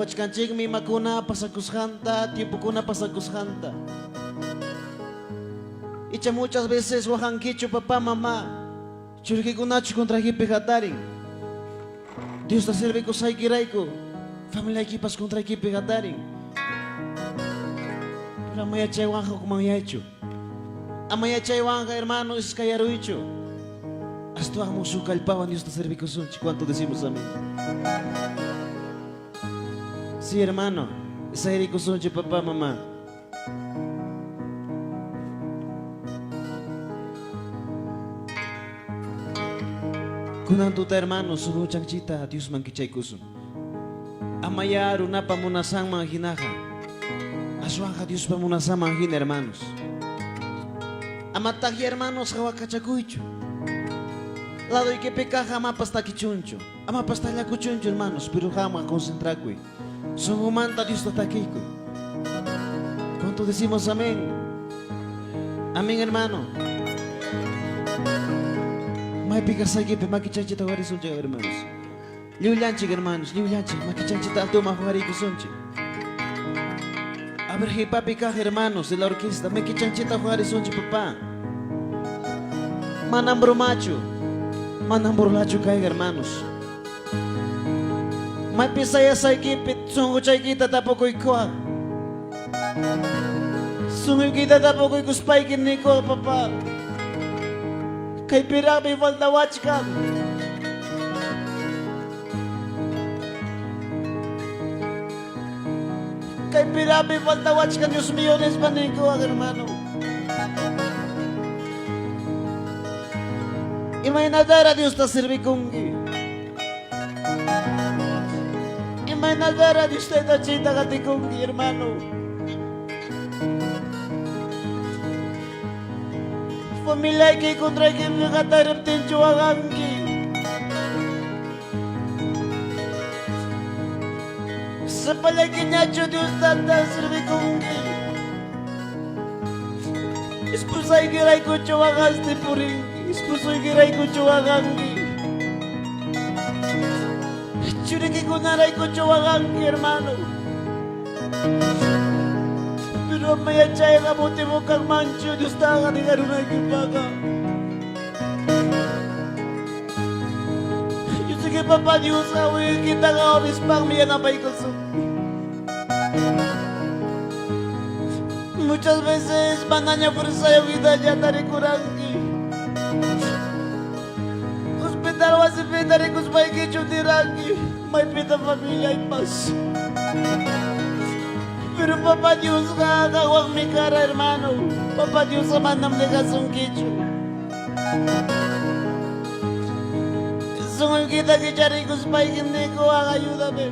Qawachkanchikmi imakuna pasakusqanta, tiempokuna pasakusqanta. Icha muchas veces waqankichu papá, mamá, churikikunachu contraykipi hatarin. Diosta servikusqaykirayku familiaykipas contraykipi hatarin. Pero ama yachaywanqa hukmanyaychu. Ama yachaywanqa hermano iskayaruychu. Astawan musuq kallpawan Diosta servikusunchik. ¿Cuánto decimos amén? Sí, hermano. Sayrikusunchik papá, mamá. Kunan tuta hermano, sunquchanchikta Diosman kichaykusun. Amayá runapa munasanman hinaqa, aswanqa Diospa munasanman hina, hermanos. Amataqyá hermanos hawakachakuychu. Ladoykipi kaq amapas takichunchu, amapas tallakuchunchu, hermanos, pero qamqa concentrakuy. Sunqumanta Diosta takiykuy. ¿Cuánto decimos amén? Amén, hermano. Maypi kasaykipi makichanchita huqarisunchik, hermanos. Lliwllanchik, hermanos, lliwllanchik makichanchita altoman huqariykusunchik. A ver, qipapi kaq hermanos de la orquesta, makichanchita huqarisunchik, papá. Manam bromachu, manam burlachu kayqa, hermanos. Maypi sayasaykipi sunquchaykita tapukuykuwaq. Sunquykita tapukuykuspayki nikuwaq, papá. Kaypiraqmi faltawachkan. Kaypiraqmi faltawachkan, Dios mío, nispa nikuwaq, hermano. Imaynatara Diosta servikunki? Imaynatara Dios Taytanchikta qatikunki, hermano? Familiayki contraykipi qatariptinchu waqanki? Sapallaykiñachu Dios Tata servikunki? Esposaykiraykuchu waqasti purinki? Esposoykiraykuchu waqanki? Churikikunaraykuchu waqanki, hermano? Pero ama yachayqa motivo kanmanchu Diostaqa dejarunaykipaqqa. Yo sé que papá Diosqa wawaykitaqa orispanmi yanapaykusunki. Muchas veces manaña fuerzayuq hinalla tarikuranki. Hospital wasipi tarikuspaykichu niranki, maypita familiaypas. Pero papá Diosqa qanwanmi kara, hermano. Papá Diosqa manam dejasunkichu. Sunquykita kichariykuspayki nikuwaq, ayúdame.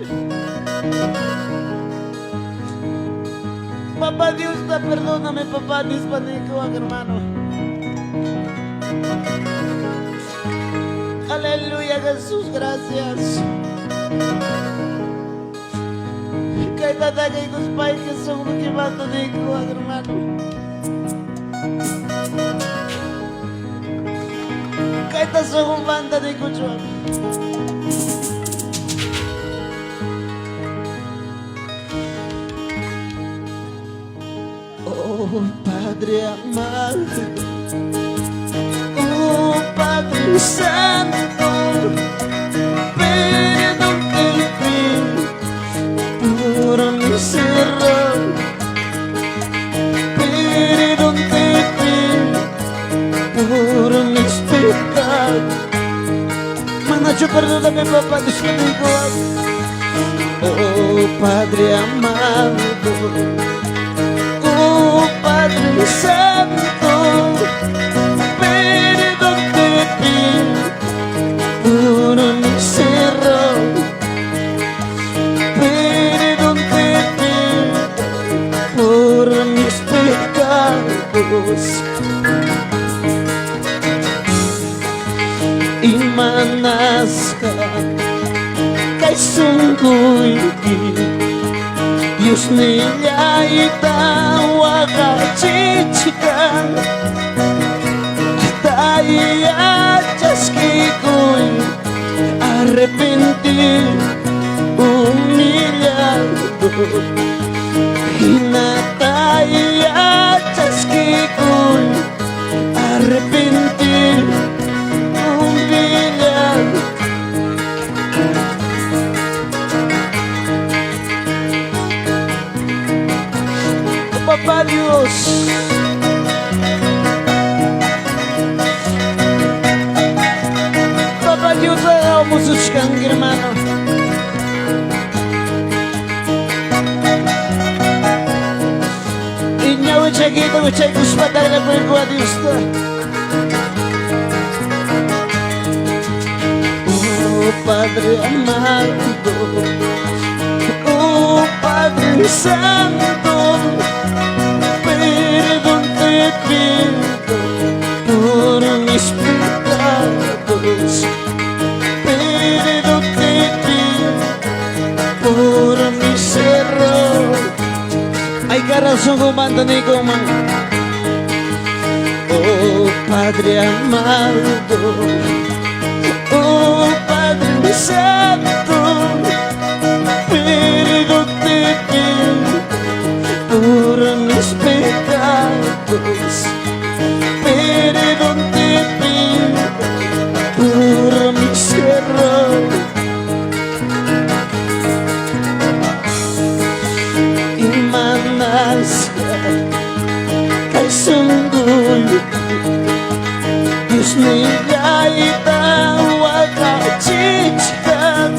Papá Diosta perdóname, papá, nispa nikuwaq, hermano. Aleluya, Jesús, gracias. Kayta takiykuspayki sunquykimanta nikuwaq, hermano. Kayta sunqumanta nikuchwan. Oh Padre amado, oh Padre Santo, perdón te pido por mis errores, perdón te pido por mis pecados. Manachu perdóname, papá, Dios conmigo. Oh Padre amado, oh Padre Santo, perdón te pido por mis errores, perdón te pido por mis pecados. Imanasqa kay sunquyki Diosnillayta waqachichkan Tayya chaskikuy arrepentir humillar. Hinataya chaskikuy arrepentir humillar. Papá Dios. Papá Dios, hagamos hermano. Iñawichakita wichaykuspa tarlakuyku a Diosta. Oh Padre amado, oh Padre Santo, perdón te pido por mis pecados, perdón te pido por mis errores. Ay, corazón, comando man. Oh Padre amado, oh Padre Santo, perdón te pido por mis pecados, perdón te pido por mis errores. Imanasqa kay sunquypi Diosnillayta waqachichkan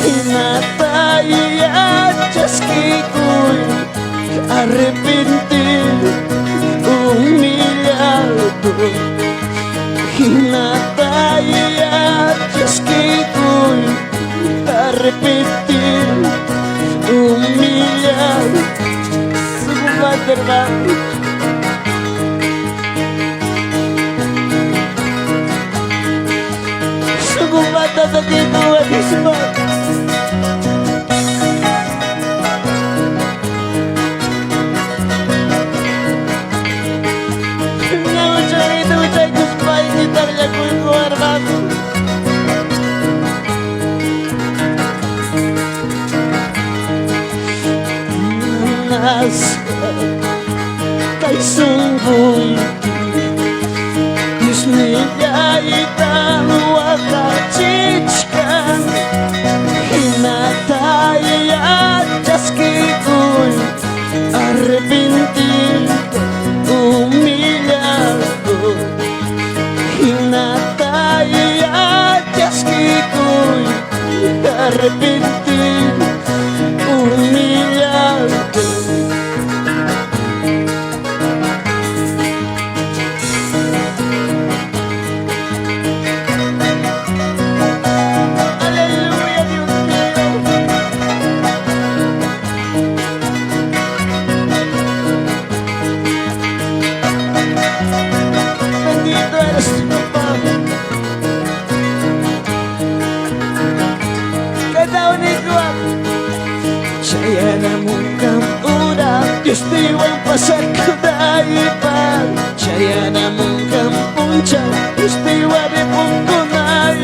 hinataya chaskikuy arrepentir humillado hinataya chaskikuy arrepentir humillado. Sugumat, hermano. Sugumat at akikuha, Diyos. Hermano. Nasqa kay sunquypi Diosnillayta waqachichkan hinataya chaskikuy arrepentido humillado hinataya chaskikuy arrepentido humillado. Aleluya, Dios mío. Bendito eres tu papá. Kada Chayaramunqam ura Dios piwan pasakunaypaq Chayaramunqam punchaw Dios piwan ripunkunay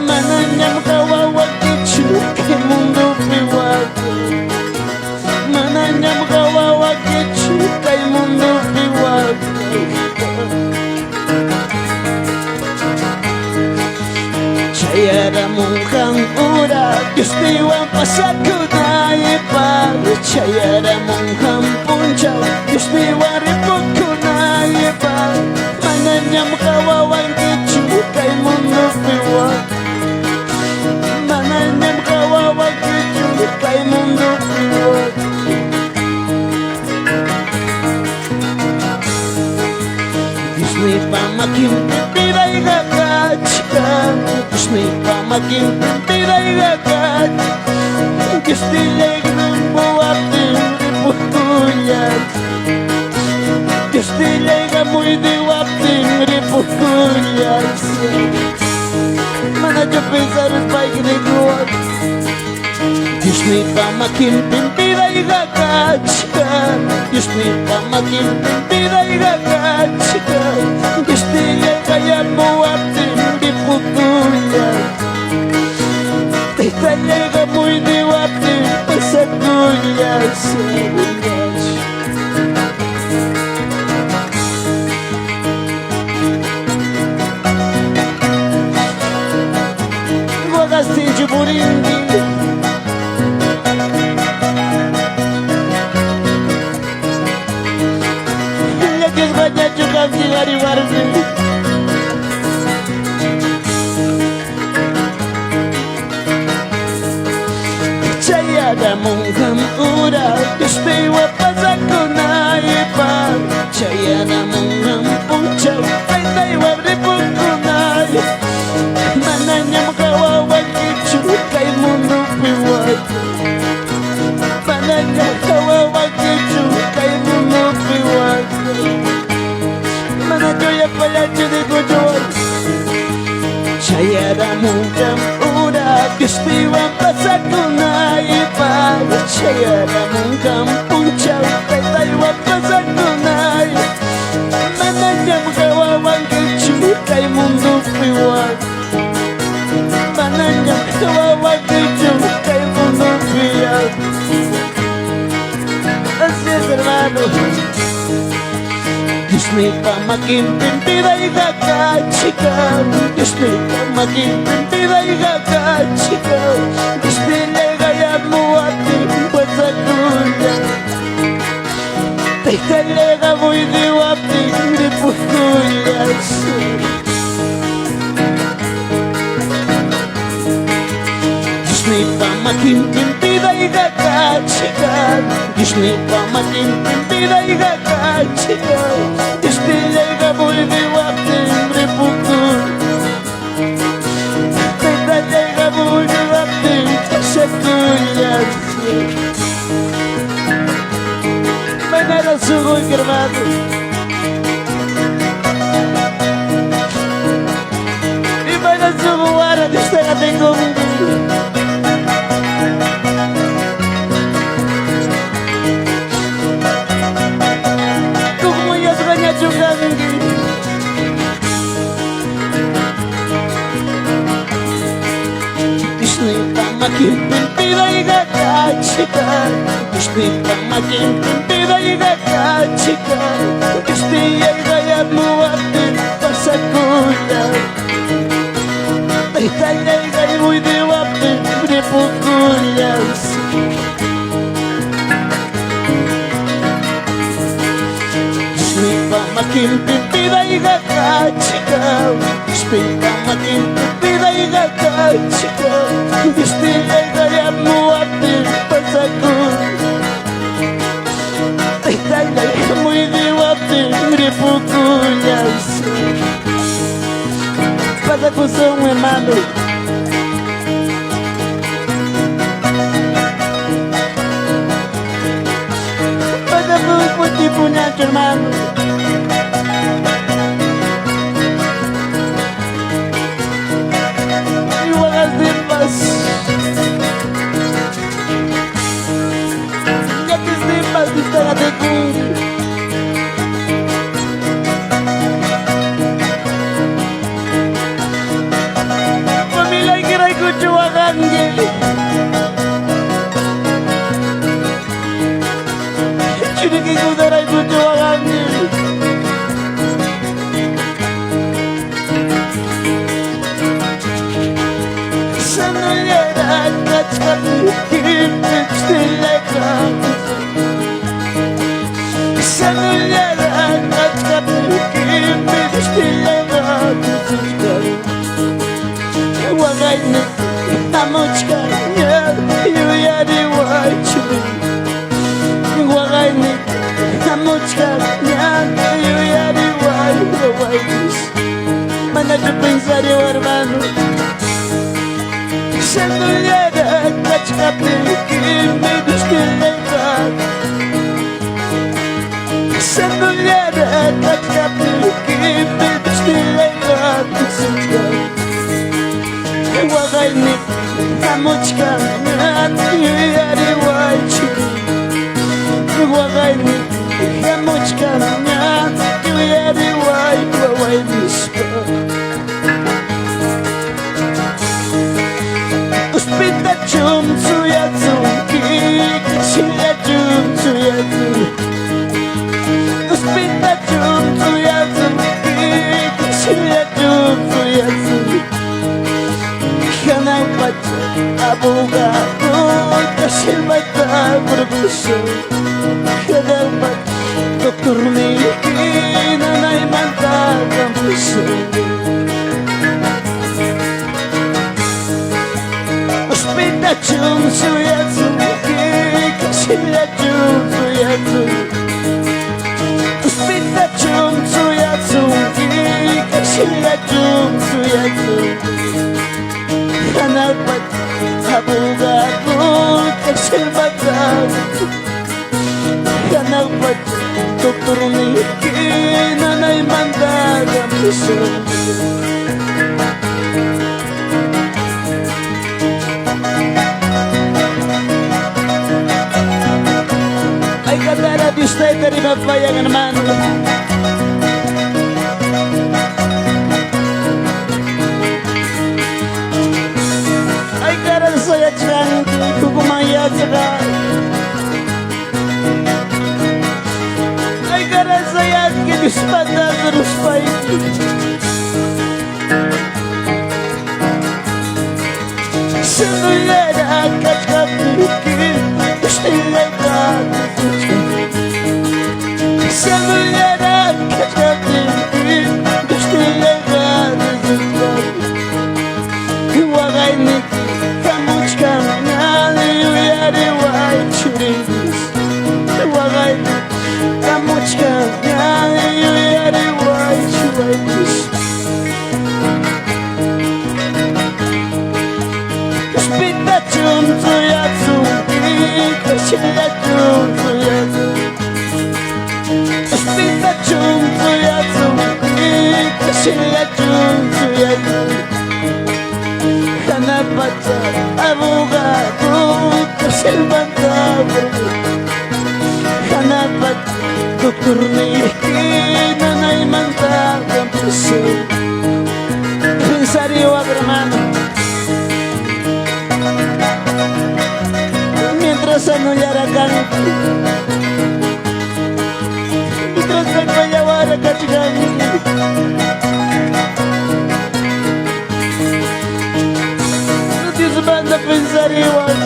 Manañam qawawankichu kay mundopi waka Manañam qawawankichu kay mundopi waka Chayaramunqam ura Dios piwan pasakunaypaq Chayaramunqam punchaw Dios piwan ripunkunaypaq Manañam qawawankichu kay mundopi waka Manañam qawawankichu kay mundopi waka Diosnipa makinpi vidayqa kachkan Diosnipa makinpi vidayqa kachkan Dios dillayqa ripukullan Dios dillayqa muydiwaptin ripukullan Manachu pensarispayki nikuwan Diosnipa makinpi vidayqa kachkan Diosnipa makinpi vidayqa kachkan Dios dillayqa yamuwaptin ripukullan Taytallayqa muydiwaptin Pasakulla sabillachi. Waqastinchu purinki. Llakisqañachu kanki qhari warmi. Chayaramunqam ura Diospiwan pasakunaypaq. Chayaramunqam punchaw taytaywan ripukunay. Manañam qawawankichu kay mundupi waka. Manañam qawawankichu kay mundupi waka. Manachu yapallachu rikuchuwan. Chayaramunqam ura Diospiwan pasakunaypaq. Chayaramunqam punchaw taytaywan pasakunay. Manañam qawawankichu kay mundupi waka. Manañam qawawankichu kay mundupi waka. Así es, hermano. Diosnipa makinpim vidayqa kachkan. Diosnipa makinpim vidayqa kachkan. Diosnillay qayamuwaptin pasakulla. Taytallayqa muydiwaptin ripukullas. Diosnipa makinpim vidayqa kachkan. Diosnipa makinpim vidayqa kachkan. Diosnillayqa muydiwaptin ripukul. Taytallayqa muydiwaptin pasakullas. Manara sunquyki, hermano. Imayna sunquwara Diostaqa tinkunki. Hukmanyasqañachu kanki. Diosnipa makinpim vidayqa kachkan. Diosnipa makinpim vidayqa kachkan. Diosnillay qayamuwaptin pasakulla. Taytallay qaymuydiwaptin ripukullas. Diosnipa makinpim vidayqa kachkan. Diosnipa makinpim vidayqa kachkan. Diosnillay qayamuwaptin pasakul. Taytallay muydiwaptin ripukullas. Pasakusun, hermano. Pasakun hermano. Y waqastinpas. Llakistinpas Diostaqa tinkunki. Familiaykiraykuchu waqanki. Churikikunaraykuchu waqanki. Sanullara kachkaptiyki tillayqa. Sanullara kachkaptiyki tillayqa. Waqayni hamuchkan yuyariwaychu. Waqayni hamuchkan yuyariway wawaynis. Manachu pensariw, hermano. Sanullara kachkaptiyki tillayqa. Sanullara kachkaptiyki tillayqa. Waqayni hamuchkan yuyariwaychu. Waqayni hamuchkan yuyariway waway nispa. Uspitachum suyatsunki Abogado kasilmata burbuso Hanaqpat doctor niyki nanaymanta kampuso Hospitachun suyatsunki kasillachun suyatsun Hospitachun suyatsunki kasillachun suyatsun Hanaqpat abogado kasilmata Hanaqpat doctor niyki nanaymanta kampuso. Hay que dar a Dios usted vayan, hermano. Ay, cara, soy achanti, kukumayachaka. Ay, cara, soy que Dios manda a los países. Sendulera kachkaptiki, Sendulera kachkaptiki, Waqayniki kamuchkan ñani yuyariway churinchis. Waqayniki kamuchkan ñani yuyariway churinchis. Hospitachun suyatsunki, kashillachun suyatsun. Hospitachun suyatsunki, kashillachun suyatsun. Hanaqpacha abogado kasilmanta Hanaqpacha doctor niyki nanaymanta kampuso. Pensariwaq hermano. Mientras anullara kanki, mientras kallpallawara kachkanki. Dios manda pensar igual.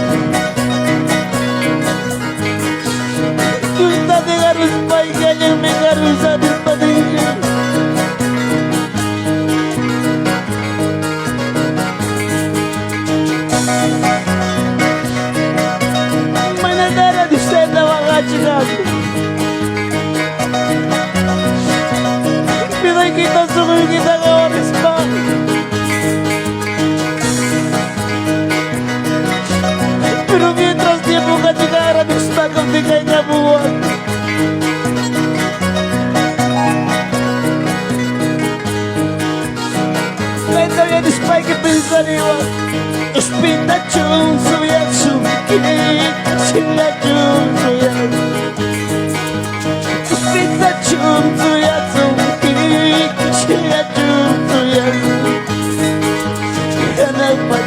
Dios está de garuspay, me garusar padrinho. Manadara de usted la bagachigado. Pido kita sugoy kita gawarispa. Pero mientras tiempo kachigara Dios pa kay kabuwan. Kaya todavía Dios que pensar igual. Hospitachun suyatsunki, kashillachun suyatsun. Hospitachun suyatsunki, kashillachun suyatsun. Hanaqpat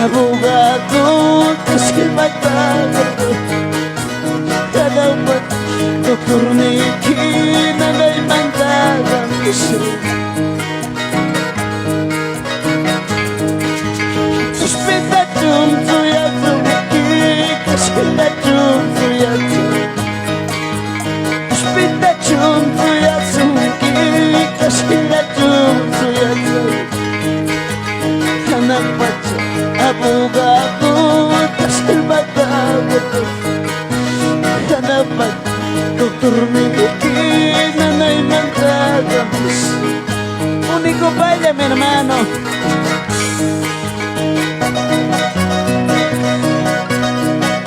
abogado kasilmata Hanaqpat doctor niyki nanaymanta kampuso. Hospitachun suyatsunki, kashillachun suyatsun. Hospitachun suyatsunki, kashillachun suyatsun. Hanaqpacha abogado kasilmata Hanaqpat doctor niyki nanaymanta kampuso. Único baile, mi hermano.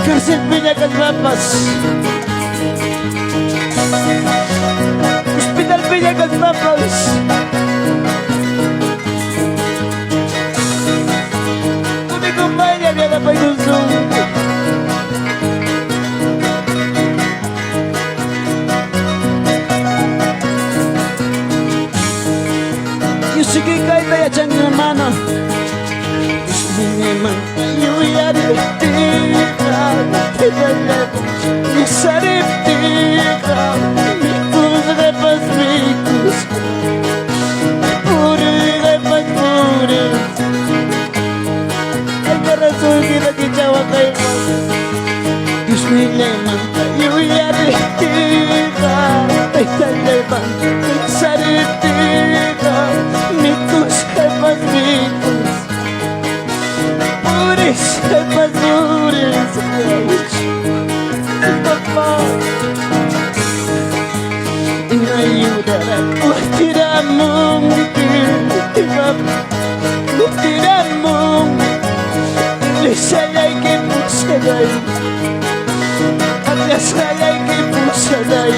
Cárcel Piña Casmapas. Hospital Piña Casmapas. Único baile, mi Paiduzum. Yo sé que kaita yachanki, hermano. Chakicha waqaywan. Diosnillaymanta yuyariptiyqa, Taytallaymanta pinsariptiyqa, mikusqaypas mikus, purisqaypas purisqay. Papá, ayudará, kutiramunki, kutiramunki, iglesiallayki pusalay, akllasqallayki pusalay.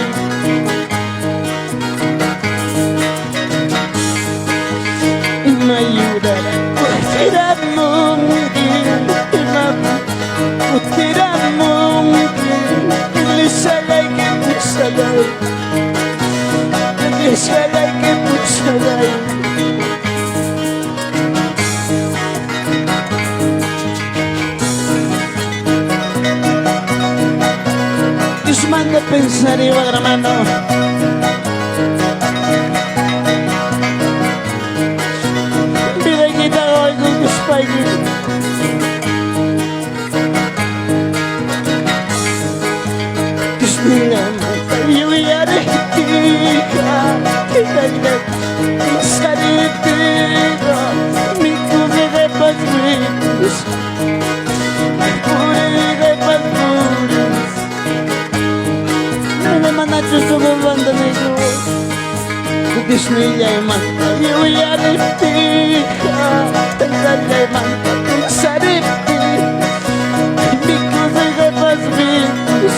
Ayudará, kutiramunki, kutiramunki, iglesiallayki pusalay, iglesiallayki pusalay. Dios manda pensar igual, hermano. Vida quita algo que Dios manda yuyariptiyqa, Taytallay pinsariptiyqa, mikusqaypas mikus, purisqaypas puris. Mana manachu sunqumanta niykuwan. Diosnillaymanta yuyariptiyqa, Taytallaymanta pinsariptiy, mikusqaypas mikus,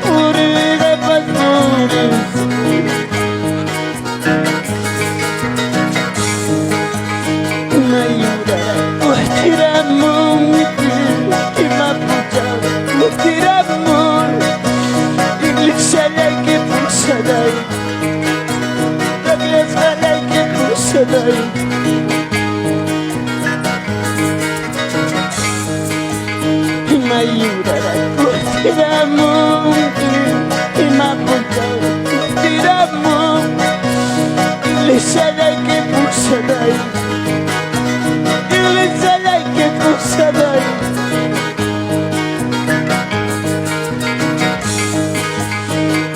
purisqaypas puris. Ayudará, kutiramunki, ima punchaw kutiramun, iglesiallayki pusalay, akllasqallayki pusalay. Ayudará, kutiramunki, ima punchaw kutiramun, iglesiallayki pusalay, iglesiallayki pusalay.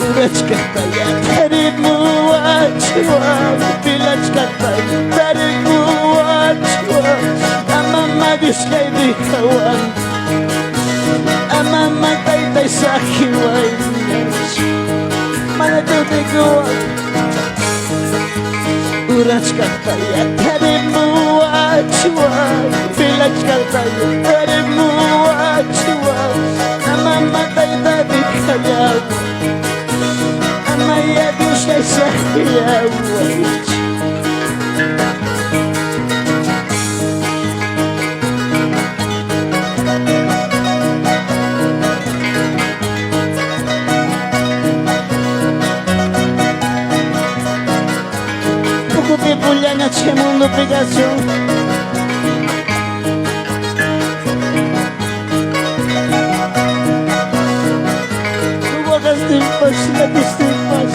Urachkaqtaya tarimuwachwan, pilachkaqtaya tarimuwachwan, amama Diosllay dejawan, amama taytay saqiway, mana tutikuwan. Urachkaqtaya tarimuwachwan, pilachkaqtaya tarimuwachwan, amama tayta dejawan, amaya Diosllay saqiway. Poco tiempo chay mundopi kachun. Waqastinpas, llakistinpas,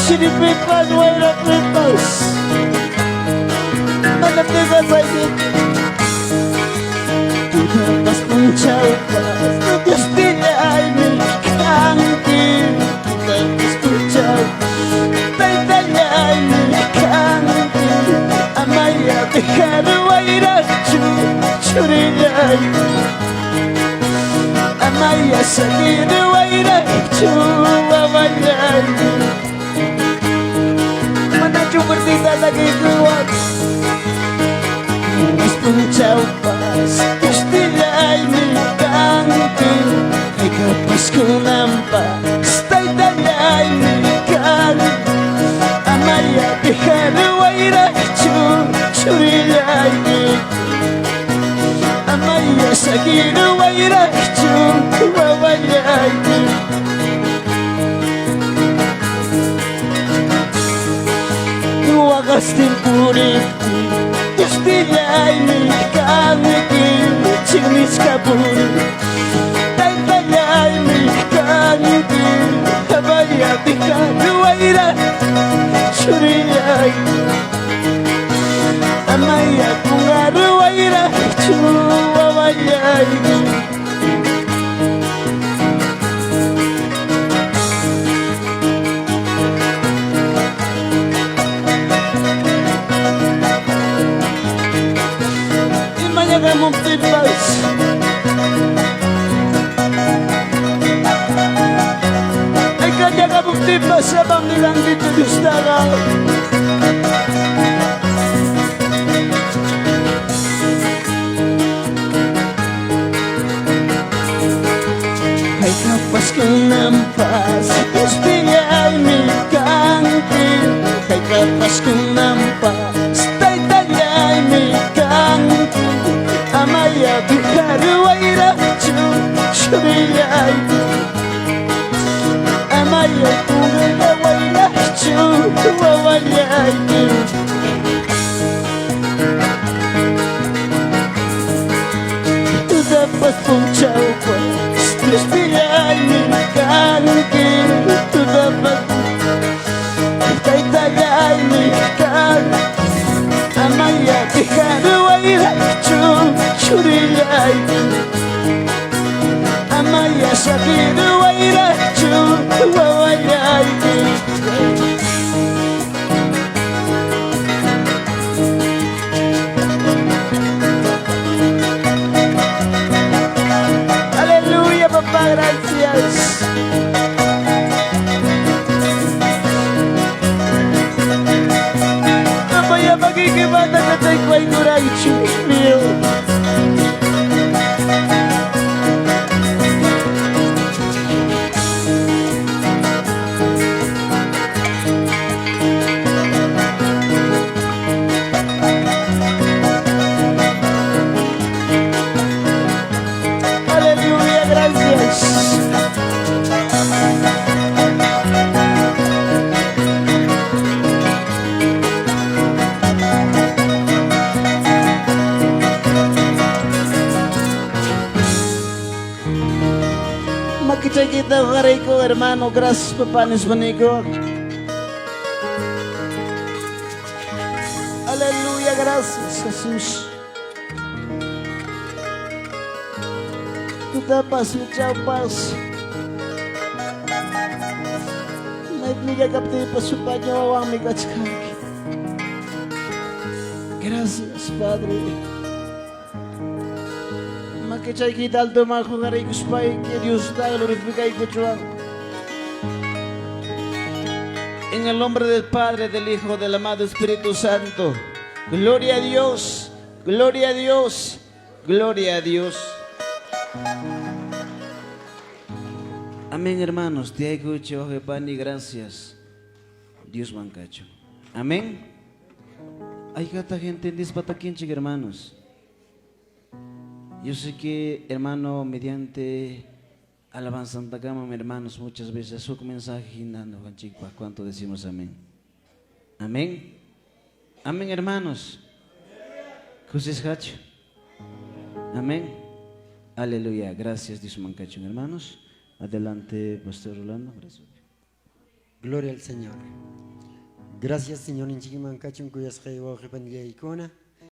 chiripipas, wayrapipas, mana piqasaykichu. Tutapas punchawpas, Diosnillaymi kanki. Tutapas punchaw, Taytallaymi kanki. Amaya dejaruwayraqchu, churillay. Amaya saqiruwayraqchu, wawallay. Manachu fuertita sakiykuwan. Punchawpas, Diosnillaymi kanki. Haykapas kunanpas, Taytallaymi kanki. Amaya dejaruwayraqchu, churillay. Amaya saqiruwayraqchu, wawallay. Waqastin puriptiy, Diosnillaymi kanki, chiqnisqa puri, Taytallaymi kanki. Amaya dejaruwayraq, churillay. Kallakamuptinpas. Ay kallakamuptinpas amam negankichu Diostaqa. Hayk'apas kunanpas Diospillaymi kanki. Hayk'apas kunanpas Taytallaymi kanki. Amaya dejaruwayraqchu churillayki. Amaya qunqawayraqchu wawallayki. Tutapas punchawpas Diospillaymi kanki. Tutapas Taytallaymi kanki. Amaya dejaruwayraqchu churillayki. Amaya saqiruwayraqchu wawallayki. Aleluya, papá, gracias. Amaya makikimanta kachaykuwaykuraychu, Dios mío. Aleluya, gracias. Makichaykita hoqariyku, hermano. Gracias, papá, nispaniyku. Aleluya, gracias, Jesús. Tutapas, punchawpas. Maypiña kaptiypas supaña wawanmi kachkanki. Gracias, Padre. Makichaykita altoman hoqariykuspayki Diosta glorificaykuchuwan. En el nombre del Padre, del Hijo, del amado Espíritu Santo. Gloria a Dios, gloria a Dios, gloria a Dios. Amén, hermanos. Te pani, gracias. Dios mancacho. Amén. Hay gente en hermanos. Yo sé que, hermano, mediante alabanza Santa Cama, hermanos, muchas veces su mensaje ¿Cuánto decimos amén? Amén. Amén, hermanos. Amén. Aleluya. Gracias, Dios mancacho, hermanos. Adelante, Pastor Rolando. Gracias. Gloria al Señor. Gracias, Señor. Inchikiman kachun kuyasqay wawqi panillaykuna.